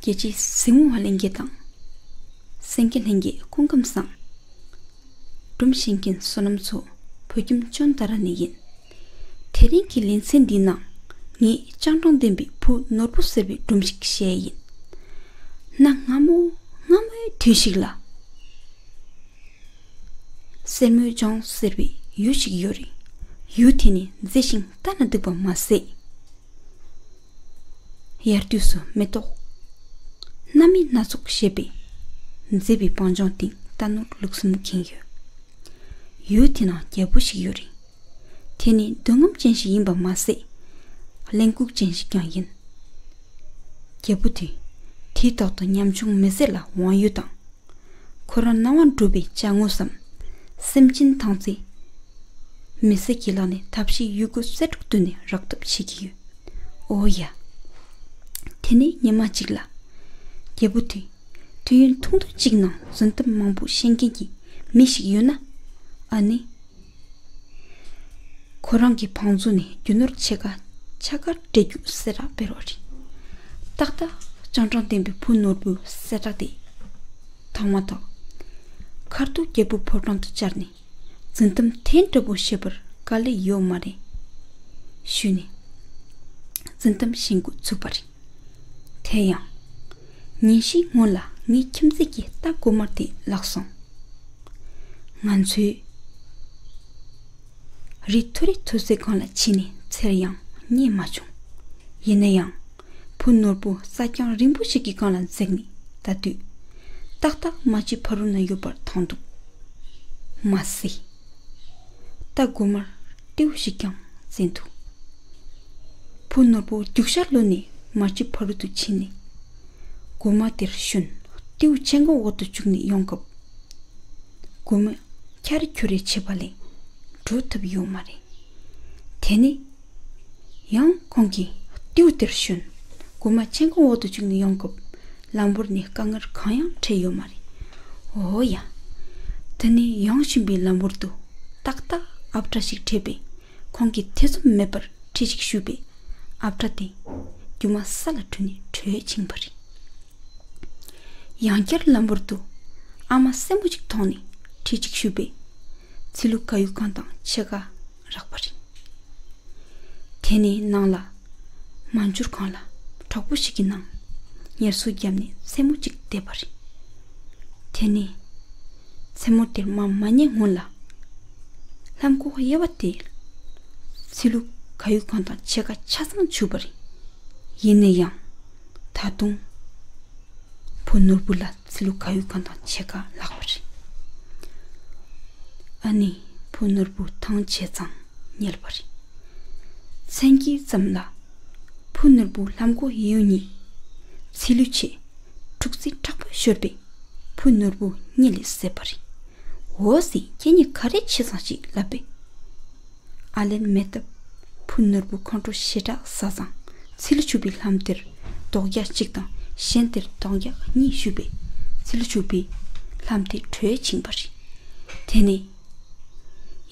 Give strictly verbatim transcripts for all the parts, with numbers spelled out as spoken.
རྒྱལ་གཅེས་གཟིགས་མོ་བ་ལྷན་རྒྱས་དང་། གསན་མཁན་ལྷན་རྒྱས་སྐུ་ཁམས་བཟང་། སྒྲུང་བཤད་མཁན་བསོད་ནམས་མཚོ། བོད་ཁྱིམ་ཅོན་ཏཱ་ར་ནས་ཡིན། དེ་རིང་གི་ལེ་ཚན་འདིའི་ནང་ངས་སྤྱང་གྲུང་ལྡན་པའི་བུ་ནོར་བུ་ཟེར་བའི་སྒྲུང་ཞིག་བཤད་ཡིན། གནའ་སྔ་མོ་སྔ་མོའི་དུས་ཤིག་ལ། སེར་མོའི་ལྗོངས་ཟེར་བའི་ཡུལ་ཞིག་ཡོད་རེད། ཡུལ་དེ་ནི་མཛེས་ཤིང་ལྟ་ན་སྡུག་པ་མ་ཟད། དབྱར་དུས་སུ་མེ་ཏོག་སྣ་མིན་སྣ་ཚོགས་བཞད་པས། མཛེས་པའི་སྤང་ལྗོངས་སྟེང་རྟ་ནོར་ལུག་གསུམ་ཁེངས་ཡོད། ཡུལ་དེ་ནང་རྒྱལ་པོ་ཞིག་ཡོད་རེད། དེ་ནི་འདོད་རྔམ་ཅན་ཞིག་ཡིན་པ་མ་ཟད། གླེན་ལྐུགས་ཅན་ཞིག་ཀྱང་ཡིན། རྒྱལ་པོ་དེ་དུས་རྟག་ཏུ་ཉམ་ཆུང་མི་སེར་ལ་དབང་ཡོད་དང་། ཁོ་རང་སྣང་བ་འགྲུབ་པའི་ཅ་དངོས་སམ། སེམས་ཅན་ཐང་རྩེ། མི་སེར་གྱི་ལག་ནས་ཐབས་ཤེས་ཡོད་རྒུ་གསེར་ཕྲུག་བཏོན་ནས་རག་ཐབས་བྱེད་ཀྱི་ཡོད། ཨོ་ཡ། དེ་ནས་ཉི་མ་གཅིག་ལ། རྒྱལ་པོ་དེ་དུས་ཡུན་ཐུང་ཐུང་གཅིག་ནང་རྫུན་གཏམ་མང་པོ་བཤད་མཁན་གྱི་མི་ཞིག་ཡོད་ན། ཨ་ནི། ཁོ་རང་གི་བང་མཛོད་ནས་རྒྱུ་ནོར་ཕྱེད་ཀ་ཆ་ག་སྤྲད་རྒྱུ་གསལ་བསྒྲགས་སྤེལ་བ་རེད། ཏག་ཏག་སྤྱང་གྲུང་ལྡན་པའི་བུ་ནོར་བུའི་གསལ་བསྒྲགས་དེ་མཐོང་མ་ཐག་ཁ་ཐུག་རྒྱལ་པོ་ཕོ་བྲང་དུ་བཅར་ནས། རྫུན་གཏམ་དེ་འདྲ་པོ་བཤད་པར་དཀའ་ལས་ཡོད་མ་རེད། ཞུས་ནས་རྫུན་གཏམ་བཤད་འགོ་ཚུགས་པ་རེད། དེ་ཡང་། ཉིན་ཤས་སྔོན་ལ་ངའི་ཁྱིམ་མཚེས་ཀྱི་རྟ་གོ་དམར་དེ་བརླགས་སོང་། ང་ཚོས་རི་མཐོ་རི་མཐོ་སའི་སྒང་ལ་ཕྱིན་ནས་འཚོལ་ཡང་རྙེད་མ་བྱུང་། ཡིན་ན་ཡང་། བུ་ནོར་བུ་རྩྭ་རྐྱང་རིང་པོ་ཞིག་གི་སྒང་ལ་འཛེགས་ནས་བལྟ་དུས། ཏག་ཏག་མལ་ཆའི་ཕ་རོལ་ན་ཡོད་པར་མཐོང་འདུག་མ་ཟད། རྟ་གོ་དམར་སྟེའུ་ཞིག་ཀྱང་འཛིན་འདུག་བུ་ནོར་བུ་རྒྱུག་ཤར་ལོག་ནས་མལ་ཆའི་ཕ་རོལ་ཏུ་ཕྱིན་ནས། གོ་དམར་དེར་ཞོན། སྟེའུ་མཆན་ཁང་འོག་ཏུ་བཅུག་ནས་ཡོང་སྐབས། གོ་དམར་འཁྱར་རེ་འཁྱོར་རེ་བྱེད་པ་ལས་འགྲོ་ཐུབ་ཡོད་མ་རེད། དེ་ནས། ཡང་ཁོང་གིས་སྟེའུ་དེར་ཞོན། གོ་དམར་མཆན་ཁང་འོག་ཏུ་བཅུག་ནས་ཡོང་སྐབས། ལམ་བར་ནས་དཀའ་ངལ་གང་ཡང་འཕྲད་ཡོད་མ་རེད། འོ་ཡ། དེ་ནས་ཡང་ཞོན་པའི་ལམ་བར་དུ། ཏག་ཏག་ཨབ་ཕྲ་ཞིག་འཕྲད་པས། ཁོང་གིས་ཐེ་ཚོམ་མེད་པར་ཁྲིད་ཅིག་ཞུས་པས། ཨབ་ཕྲ་དེ་རྒྱུ་མ་ས་ལ་བྲུས་ནས་བྲོས་ཕྱིན་པ་རེད། ཡང་བསྐྱར་ལམ་བར་དུ་ཨ་མ་སྲས་མོ་ཅིག་མཐོང་ནས་ཁྲིད་ཅིག་ཞུས་པས། ཚི་ལུ་ག་ཡུ་གང་དང་ཕྱེད་ཀ་རག་པ་རེད། དེ་ནས་ནང་ལ་མ་འབྱོར་གོང་ལ་གྲོགས་པོ་ཞིག་གི་ནང་ངལ་གསོ་བརྒྱབ་ནས་མཚན་མོ་གཅིག་བསྡད་པ་རེད། དེ་ནས་མཚན་མོ་དེར་མར་མ་ཉལ་སྔོན་ལ། ལྷམ་གོག་གཡས་པ་དེ་ཚི་ལུ་ག་ཡུ་གང་དང་ཕྱེད་ཀ་ཆ་ཚང་བྱུགས་པ་རེད། ཡིན་ན་ཡང་། ད་དུང་བུ་ནོར་བུ་ལ་ཚི་ལུ་ག་ཡུ་གང་དང་ཕྱེད་ཀ་ལྷག་པ་རེད། ཨ་ནི་བུ་ནོར་བུ་ཐང་ཆད་ཙང་ཉལ་བ་རེད། མཚན་དཀྱིལ་ཙམ་ལ། བུ་ནོར་བུ་ལྷམ་གོག་གཡས་གཡོན་གཉིས་ཚི་ལུ་ཆེ་འཁྲུག་རྩིས་དྲག་པོ་ཤོར་པས། བུ་ནོར་བུ་གཉིད་ལས་སད་པ་རེད། འོ་ཟེར་ཁྱེད་གཉིས་ག་རེ་བྱས་ཙང་ཞིག་ལབ་པས། ཨ་ལན་མེད་སྟབས། བུ་ནོར་བུ་ཁོང་ཁྲོ་ཞེ་དྲག་ཟ་ཙང་ཚི་ལུ་ཆུ་བའི་ལྷམ་དེར་རྡོག་རྒྱག་གཅིག་དང་གཞན་དེར་རྡོག་རྒྱག་གཉིས་གཞུས་པས། ཚི་ལུ་ཆུ་བའི་ལྷམ་དེ་བྲོས་ཕྱིན་པ་རེད། དེ་ནས་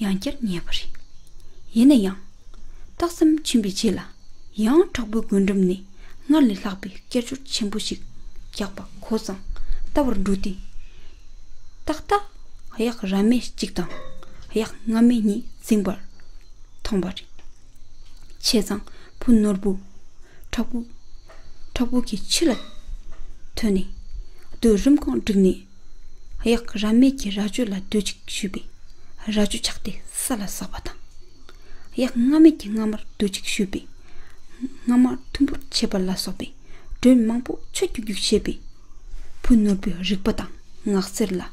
ཡང་བསྐྱར་ཉལ་བ་རེད། ཡིན་ན་ཡང་། རྟགས་ཙམ་ཕྱིན་པའི་རྗེས་ལ། ཡང་དྲག་པོའི་རྒུན་འབྲུམ་ནས་སྔར་ལས་ལྷག་པའི་སྐད་ཅོར་ཆེན་པོ་ཞིག་རྒྱག་པ་གོ་ཙང་ལྟ་བར་འགྲོ་དུས། ཏག་ཏག་གཡག་ར་མེད་གཅིག་དང་གཡག་རྔ་མེད་གཉིས་འཛིང་བར་མཐོང་བ་རེད། བྱས་ཙང་བུ་ནོར་བུ་དྲག་པོ་དྲག་པོ་གི་ཕྱི་ལ་ཐོན་ནས་རྡོའི་རིམ་གང་བསྒྲིགས་ནས། གཡག་ར་མེད་ཀྱི་རྭ་ཅོ་ལ་རྡོ་གཅིག་གཞུས་པས། རྭ་ཅོ་ཆག་སྟེ་ས་ལ་ཟགས་པ་དང་། གཡག་རྔ་མེད་ཀྱི་རྔ་མར་རྡོ་གཅིག་གཞུས་པས། རྔ་མ་དུམ་བུར་ཆད་པ་ལ་སོགས་པའི་མགྲོན་མང་པོ་ཆོས་རྒྱུག་རྒྱུག་བྱས་པས། བུ་ནོར་བུའི་རིག་པ་དང་ངག་རྩལ་ལ།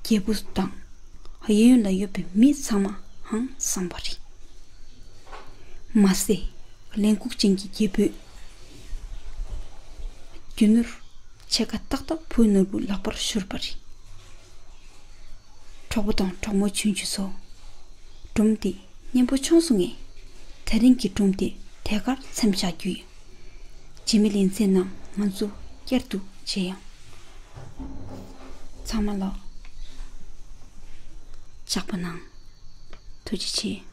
རྒྱལ་པོ་དང་གཡས་གཡོན་ལ་ཡོད་པའི་མི་ཚང་མ་ཧང་སངས་པ་རེད། མ་ཟད། གླེན་ལྐུགས་ཅན་གྱི་རྒྱལ་པོས་རྒྱུ་ནོར་ཕྱེད་ཀ་ཏག་ཏག་བུ་ནོར་བུའི་ལག་པར་ཤོར་བ་རེད། གྲོགས་པོ་དང་གྲོགས་མོ་ཆུང་ཆུང་ཚོ། སྒྲུང་འདི་སྙན་པོ་བྱུང་སོང་ངས། དེ་རིང་གི་སྒྲུང་འདི་དེ་གར་མཚམས་བཞག་རྒྱུ་ཡིན། རྗེས་མའི་ལེ་ཚན་ནང་ང་ཚོ་བསྐྱར་དུ་མཇལ་ཡོང་། ཚང་མ་ལ་ཇག་པ་གནང་། ཐུགས་རྗེ་ཆེ།